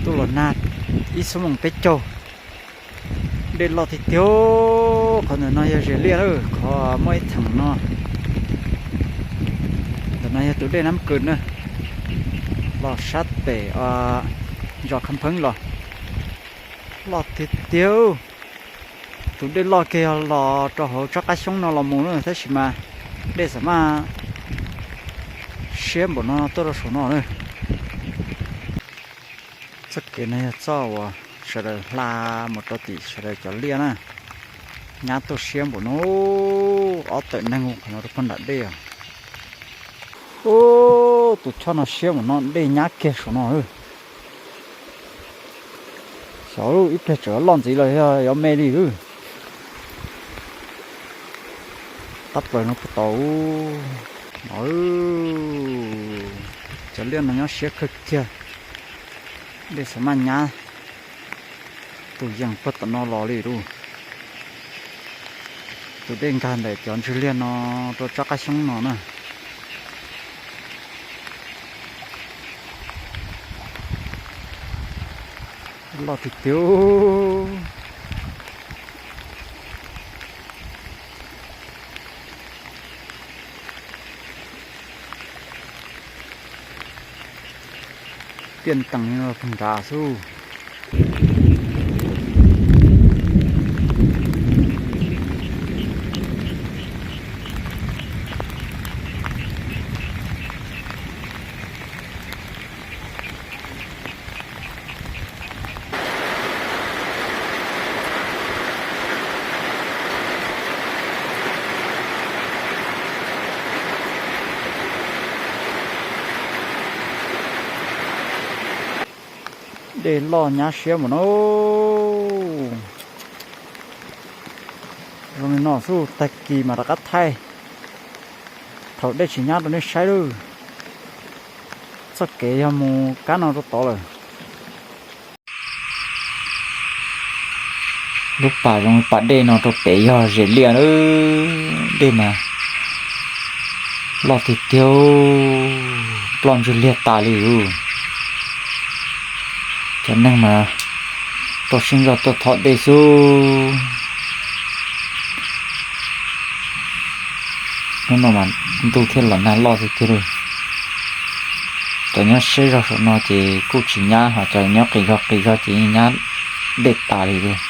Tuaj los nag ib xuab moos peb caug. Dej loj tiag tiag. Qhov ntawm no yog zes liaj lawm, qhov muaj ib theem no. Ntawm no yog tus dej Nab Kws na, los sab pem zos Khab Pheeb los. Loj tiag tiag. Tus dej loj kiag yog los rau hauv tsob qab xyoob no los mus na, tab sis mas dej xam maj siab npaum no tuaj rau saum no na. Txoj kev no yog txoj uas sawv daws hla mus rau tim sawv daws cov liaj na. Nyab tuaj siab npaum no, ob tawm neeg qhov no rau puag nram dej os. Ub, tus choj no siab npaum no, dej nyab kiag saum no. Xyov ib pliag tseem loj ntxiv los yog yuav me li lawm. Tab plaws no puag tod no, cov liaj no nyob siab kawg kiag, dej xam maj nyab tus yees puag tom no los li lauj. Tus dej nkag ntawm cov ntswg liaj no rau tsob qab xyoob no na. Loj tiag tiag. Tiaj teem li no puag nrad xwb. Dej loj nyab siab npaum no. Zoo li no xwb tag kis mas rov qab thaij thaum dej tsis nyab rau nej saib lawm. Txoj kev yog mus kab no rau tod lawm. Lub pas zoo li pas dej no rau pem yog zes liaj lawm, dej mas loj tiag tiag, ploj ntswg liag tas li lauj. Cov neeg mas rau siab ntso tuaj thov dej xwb. Hnub no mas ntuj thiaj los nag loj tiag tiag li. Cov nyob siab zog saum no ces kuj tsis nyab, ho cov nyob qis zog qis zog ces yeej nyab dej tas li lauj.